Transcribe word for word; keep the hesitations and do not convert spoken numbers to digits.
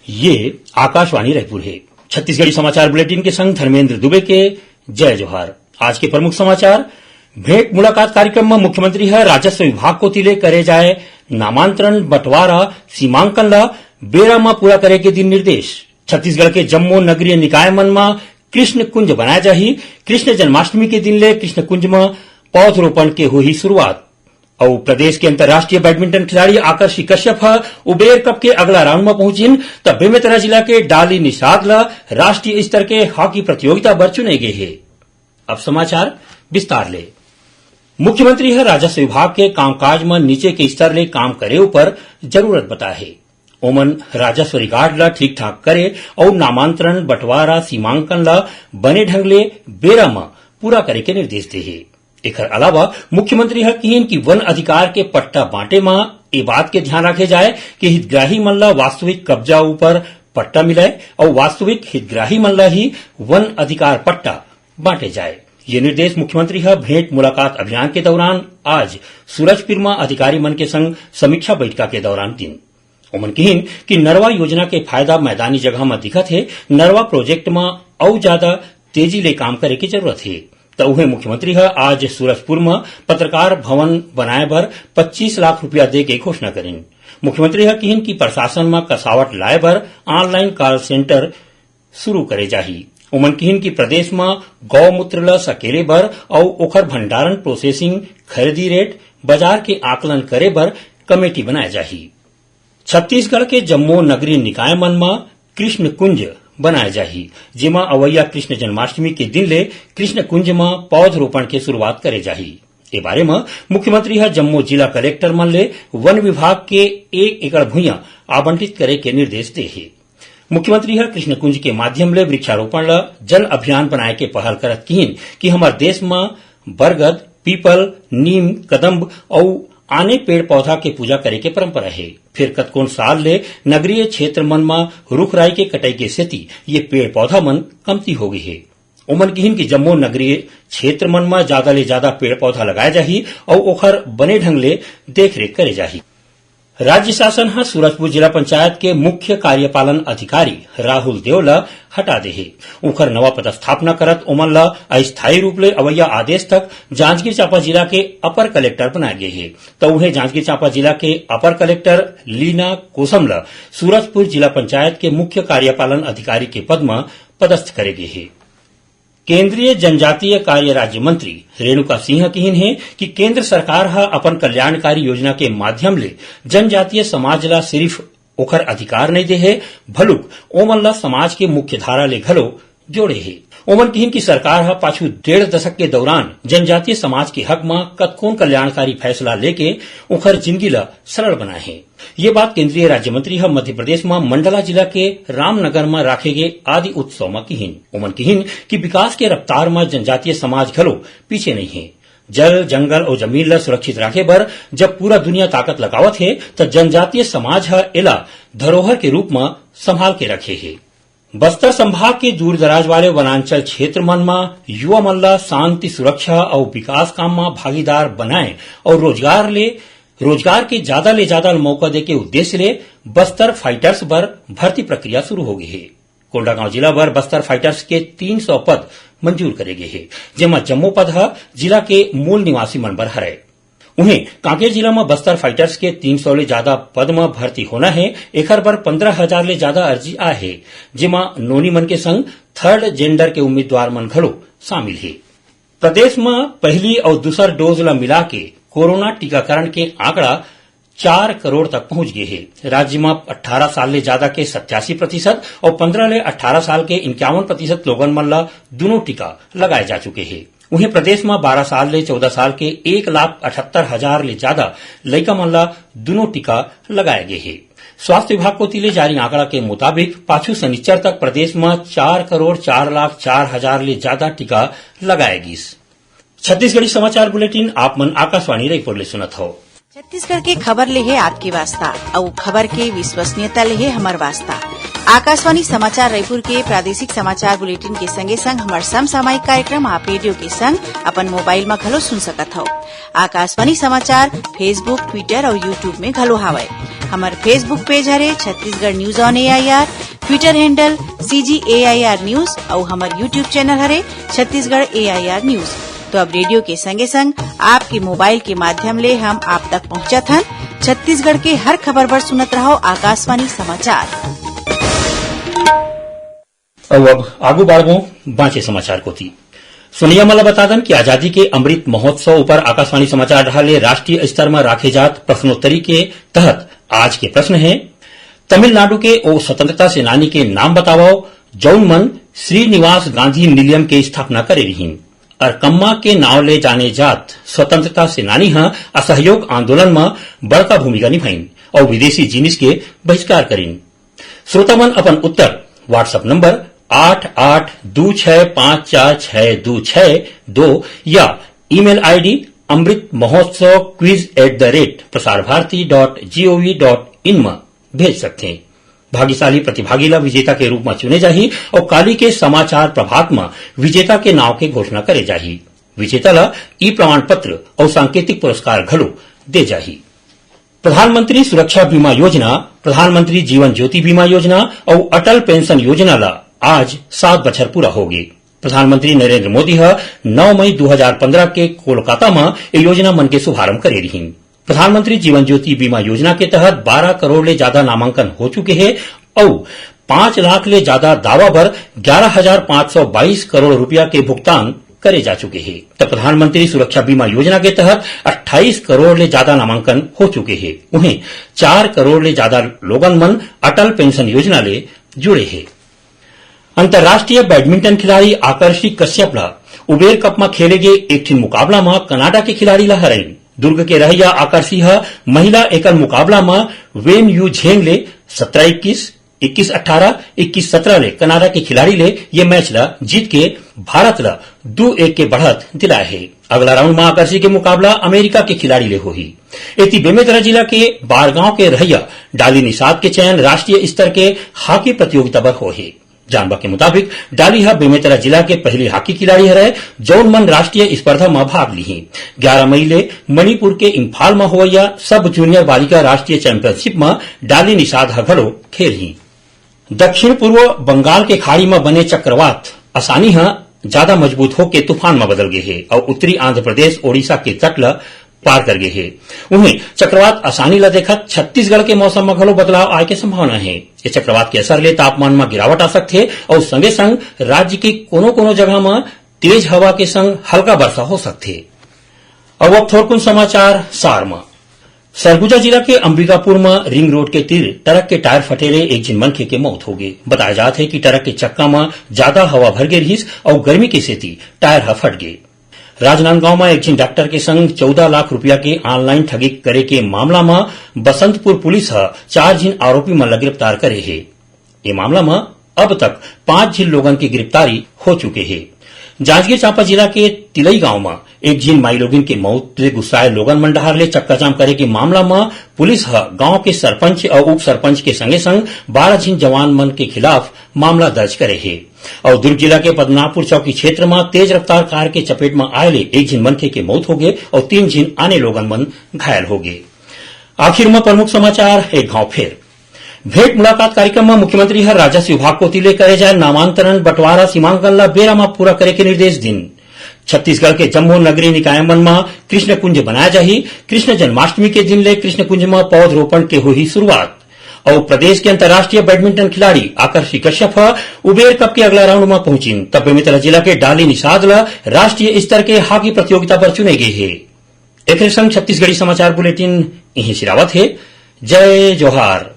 ये आकाशवाणी रायपुर हे। छत्तीसगढ़ी समाचार बुलेटिन के संग धर्मेंद्र दुबे के जय जोहार। आज के प्रमुख समाचार। भेंट मुलाकात कार्यक्रम म मुख्यमंत्री ह राजस्व विभाग कोति ले करे जाए नामांतरण, बंटवारा, सीमांकन ल बेरा म पूरा करे के दिन निर्देश। छत्तीसगढ़ के जम्मो नगरीय निकाय मन म कृष्ण कुंज बनाए जाही। कृष्ण जन्माष्टमी के दिन ले कृष्ण कुंज म पौधरोपण के होही शुरुआत। अउ प्रदेश के अंतर्राष्ट्रीय बैडमिंटन खिलाड़ी आकर्षी कश्यप ह उबेर कप के अगला राउंड म पहुंचिन, त बेमेतरा जिला के डाली निषाद ल राष्ट्रीय स्तर के हॉकी प्रतियोगिता बर चुने गे हे। अब समाचार विस्तार ले। मुख्यमंत्री ह राजस्व विभाग के कामकाज म नीचे के स्तर ले काम करे उपर जरूरत बताए हे। ओमन राजस्व रिकॉर्ड ल ठीक-ठाक करे अउ नामांतरण, बंटवारा, सीमांकन ल बने ढंग ले बेरा म पूरा करे के निर्देश दे हे। एखर अलावा मुख्यमंत्री ह किहिन कि वन अधिकार के पट्टा बांटे म ए बात के ध्यान राखे जाए कि हितग्राही मन ल वास्तविक कब्जा ऊपर पट्टा मिलय अउ वास्तविक हितग्राही मन ल ही वन अधिकार पट्टा बांटे जाए। ये निर्देश मुख्यमंत्री ह भेंट मुलाकात अभियान के दौरान आज सूरजपुर म अधिकारी मन के संग समीक्षा बैठका के दौरान दिन। ओमन किहिन कि नरवा योजना के फायदा मैदानी जगह म दिखत हे, नरवा प्रोजेक्ट म अउ ज्यादा तेजी ले काम करे के जरूरत हे। त उहें मुख्यमंत्री ह आज सूरजपुर म पत्रकार भवन बनाए बर पच्चीस लाख रुपया दे के घोषणा करिन। मुख्यमंत्री ह किहिन कि प्रशासन म कसावट लाए बर ऑनलाइन कॉल सेंटर शुरू करे जाही। ओमन किहिन कि प्रदेश म गौमूत्र ल सकेले बर अउ ओखर भंडारण, प्रोसेसिंग, खरीदी रेट, बाजार के आकलन करे बर कमेटी बनाए जाही। छत्तीसगढ़ के जम्मो नगरीय निकाय मन म कृष्ण कुंज बनाए जाही, जेमा अवइया कृष्ण जन्माष्टमी के दिन ले कृष्ण कुंज म पौधरोपण के शुरुआत करे जाही। ए बारे म मुख्यमंत्री ह जम्मो जिला कलेक्टर मन ले वन विभाग के एक एकड़ भुइयां आवंटित करे के निर्देश दे हे। मुख्यमंत्री ह कृष्ण कुंज के माध्यम ले वृक्षारोपण ल जन अभियान बनाए के पहल करत किहिन कि हमर देश म बरगद, पीपल, नीम, कदम्ब अउ आने पेड़ पौधा के पूजा करे के परंपरा हे। फेर कतकोन साल ले नगरीय क्षेत्र मन म रुख राई के कटई के सेती ये पेड़ पौधा मन कमती हो गे हे। ओमन किहिन कि जम्मो नगरीय क्षेत्र मन म जादा ले जादा पेड़ पौधा लगाए जाही अउ ओखर बने ढंग ले देखरेख करे जाही। राज्य शासन ह सूरजपुर जिला पंचायत के मुख्य कार्यपालन अधिकारी राहुल देव ल हटा दे हे। उखर नवा पदस्थापना करत ओमन ल अस्थायी रूप ले अवइया आदेश तक जांजगीर चांपा जिला के अपर कलेक्टर बनाए गे हे। त उहें जांजगीर चांपा जिला के अपर कलेक्टर लीना कोसम ल सूरजपुर जिला पंचायत के मुख्य कार्यपालन अधिकारी के पद म पदस्थ करे गे हे। केंद्रीय जनजातीय कार्य राज्य मंत्री रेणुका सिंह किहिन हे कि केंद्र सरकार ह अपन कल्याणकारी योजना के माध्यम ले जनजातीय समाज ला सिरिफ ओखर अधिकार नइ दे हे, भलुक ओमन ला समाज के मुख्य धारा ले घलो जोड़े हे। ओमन किहिन कि सरकार ह पाछू डेढ़ दशक के दौरान जनजातीय समाज के हक म कतकोन कल्याणकारी फैसला लेके ओखर जिनगी ला सरल बनाए हे। ये बात केंद्रीय राज्य मंत्री ह मध्य प्रदेश म मंडला जिला के रामनगर म राखे गे आदि उत्सव म किहिन। ओमन किहिन कि विकास के रफ्तार म जनजातीय समाज घलो पीछे नइ हे। जल, जंगल अउ जमीन ल सुरक्षित राखे बर जब पूरा दुनिया ताकत लगावत हे, त जनजातीय समाज ह एला धरोहर के रूप म संभाल के रखे हे। बस्तर संभाग के दूर-दराज वाले वनांचल क्षेत्र मन म युवा मन ल शांति, सुरक्षा अउ विकास काम म भागीदार बनाए अउ रोजगार ले, रोजगार के जादा ले जादा मौका दे के उद्देश्य ले बस्तर फाइटर्स बर भर्ती प्रक्रिया शुरू हो गे हे। कोंडागांव जिला बर बस्तर फाइटर्स के तीन सौ पद मंजूर करे गे हे, जेमा जम्मो पद ह जिला के मूल निवासी मन बर हरय। उहें, कांकेर जिला म बस्तर फाइटर्स के तीन सौ ले जादा पद म भर्ती होना हे, एखर बर पंद्रह हजार ले जादा अर्जी आए हे, जेमा नोनी मन के संग थर्ड जेंडर के उम्मीदवार मन घलो शामिल हे। प्रदेश म पहली अउ दूसर डोज ल मिला के कोरोना टीकाकरण के आंकड़ा चार करोड़ तक पहुंच गे हे। राज्य म अट्ठारह साल ले जादा के सत्यासी प्रतिशत अउ पंद्रह ले अट्ठारह साल के इक्यावन प्रतिशत लोगन मन ल दूनों टीका लगाए जा चुके हे। उहें, प्रदेश म बारह साल ले चौदह साल के एक लाख अठहत्तर हजार ले जादा लइका मन ल दूनों टीका लगाए गे हे। स्वास्थ्य विभाग कोति ले जारी आंकड़ा के मुताबिक, पाछू सनिच्चर तक प्रदेश म चार करोड़ चार लाख चार हजार ले जादा टीका लगाए गिस। छत्तीसगढ़ी समाचार बुलेटिन आप मन आकाशवाणी रायपुर ले सुनत हव। छत्तीसगढ़ के खबर ले हे आपके वास्ता, अउ खबर के विश्वसनीयता ले हे हमर वास्ता। आकाशवाणी समाचार रायपुर के प्रादेशिक समाचार बुलेटिन के संगे संग हमर समसामयिक कार्यक्रम आप रेडियो के संग अपन मोबाइल म घलो सुन सकत हव। आकाशवाणी समाचार Facebook, Twitter अउ YouTube में घलो हावय। हमर Facebook page हरे Chhattisgarh news on A I R, Twitter handle C G A I R news अउ हमर YouTube channel हरे Chhattisgarh A I R news। तो अब रेडियो के संगे संग आपके मोबाइल के माध्यम ले हम आप तक पहुंचत हन। छत्तीसगढ़ के हर खबर बर सुनत रहव आकाशवाणी समाचार। अउ अब आगू बाढ़बो बांचे समाचार कोती। सुनैया मन ल बता दन कि आजादी के अमृत महोत्सव ऊपर आकाशवाणी समाचार डहार ले राष्ट्रीय स्तर म राखे जात प्रश्नोत्तरी के तहत आज के प्रश्न हे, तमिलनाडु के ओ स्वतंत्रता सेनानी के नाम बतावव, जउन मन श्रीनिवास गांधी निलयम के स्थापना करे रिहीन। अरकम्मा के नाव ले जाने जात स्वतंत्रता सेनानी ह असहयोग आंदोलन म बड़का भूमिका निभाइन अउ विदेशी जिनिस के बहिष्कार करिन। श्रोता मन अपन उत्तर WhatsApp नंबर आठ आठ दू छह पाँच चार छह दू छह दो या email ID amrit mahotsav quiz at the rate prasarvarti dot gov dot in म भेज सकथें। भाग्यशाली प्रतिभागी ला विजेता के रूप म चुने जाही अउ काली के समाचार प्रभात म विजेता के नाव के घोषणा करे जाही। विजेता ला ई प्रमाण पत्र अउ सांकेतिक पुरस्कार घलो दे जाही। प्रधानमंत्री सुरक्षा बीमा योजना, प्रधानमंत्री जीवन ज्योति बीमा योजना अउ अटल पेंशन योजना ला आज सात बछर पूरा होगे। प्रधानमंत्री नरेंद्र मोदी ह नौ मई दू हजार पंद्रह के कोलकाता म ए योजना मन के शुभारंभ करे रिहीन। प्रधानमंत्री जीवन ज्योति बीमा योजना के तहत बारह करोड़ ले जादा नामांकन हो चुके हे अउ पाँच लाख ले जादा दावा बर ग्यारह हजार पाँच सौ बाईस करोड़ रुपया के भुगतान करे जा चुके हे। त प्रधानमंत्री सुरक्षा बीमा योजना के तहत अट्ठाईस करोड़ ले जादा नामांकन हो चुके हे। उहें, चार करोड़ ले जादा लोगन मन अटल पेंशन योजना ले जुड़े हे। अंतर्राष्ट्रीय बैडमिंटन खिलाड़ी आकर्षी कश्यप ला उबेर कप म खेले गे एक ठिन मुकाबला म कनाडा के खिलाड़ी ला हराइन। दुर्ग के रहइया आकर्षी ह महिला एकल मुकाबला म वेन यू झेंग ले सत्रह इक्कीस, इक्कीस अठारह, इक्कीस सत्रह ले कनाडा के खिलाड़ी ले ये मैच ला जीत के भारत ला दू एक के बढ़त दिलाए हे। अगला राउंड म आकर्षी के मुकाबला अमेरिका के खिलाड़ी ले होही। एती बेमेतरा जिला के बारगांव के रहइया डाली निषाद के चयन राष्ट्रीय स्तर के हॉकी प्रतियोगिता बर होहे। जानबा के मुताबिक, डाली ह बेमेतरा जिला के पहली हॉकी खिलाड़ी हरय, जउन मन राष्ट्रीय स्पर्धा म भाग लीही। ग्यारह मई ले मणिपुर के इम्फाल म होवइया सब जूनियर बालिका राष्ट्रीय चैंपियनशिप म डाली निषाद ह घलो खेलही। दक्षिण पूर्व बंगाल के खाड़ी म बने चक्रवात असानी ह जादा मजबूत होके तूफान म बदल गे हे अउ उत्तरी आंध्र प्रदेश, ओडिशा के तट ल पार कर गे हे। उहें, चक्रवात असानी ल देखत छत्तीसगढ़ के मौसम म घलो बदलाव आए के संभावना हे। ये चक्रवात के असर ले तापमान म गिरावट आ सकथे अउ संगे संग राज्य के कोनो-कोनो जगह म तेज हवा के संग हल्का बरसा हो सकथे। अउ अब थोरकुन समाचार सार म। सरगुजा जिला के अंबिकापुर म रिंग रोड के तीर ट्रक के टायर फटे ले एक झिन मनखे के मौत हो गे। बताया जात हे कि ट्रक के चक्का म जादा हवा भर गे रिहिस अउ गर्मी के सेती टायर ह फट गे। राजनांदगांव म एक झिन डॉक्टर के संग चौदह लाख रुपया के ऑनलाइन ठगी करे के मामला म बसंतपुर पुलिस ह चार झिन आरोपी मन ल गिरफ्तार करे हे। ये मामला म अब तक पांच झिन लोगन के गिरफ्तारी हो चुके हे। जांजगीर चांपा जिला के तिलई गांव म एक झिन माईलोगिन के मौत ले गुस्साए लोगन मन डहार ले चक्काजाम करे के मामला म पुलिस ह गांव के सरपंच अउ उप सरपंच के संगे संग बारह झिन जवान मन के खिलाफ मामला दर्ज करे हे। अउ दुर्ग जिला के पद्मनाभपुर चौकी क्षेत्र म तेज रफ्तार कार के चपेट म आए ले एक झिन मनखे के मौत होगे अउ तीन झिन आने लोगन मन घायल होगे। आखिर म प्रमुख समाचार एक घांव फेर। भेंट मुलाकात कार्यक्रम म मुख्यमंत्री ह राजस्व विभाग कोति ले करे जाए नामांतरण बंटवारा सीमांकन ल बेरा म पूरा करे के निर्देश दिन। छत्तीसगढ़ के जम्मो नगरीय निकाय मन म कृष्ण कुंज बनाए जाही। कृष्ण जन्माष्टमी के दिन ले कृष्ण कुंज म पौधरोपण के होही शुरुआत। अउ प्रदेश के अंतर्राष्ट्रीय बैडमिंटन खिलाड़ी आकर्षी कश्यप ह उबेर कप के अगला राउंड म पहुंचिन। त बेमेतरा जिला के डाली निषाद ल राष्ट्रीय स्तर के हॉकी प्रतियोगिता बर चुने गे हे। एकरे संग छत्तीसगढ़ी समाचार बुलेटिन इहीं सिरावत हे। जय जोहार।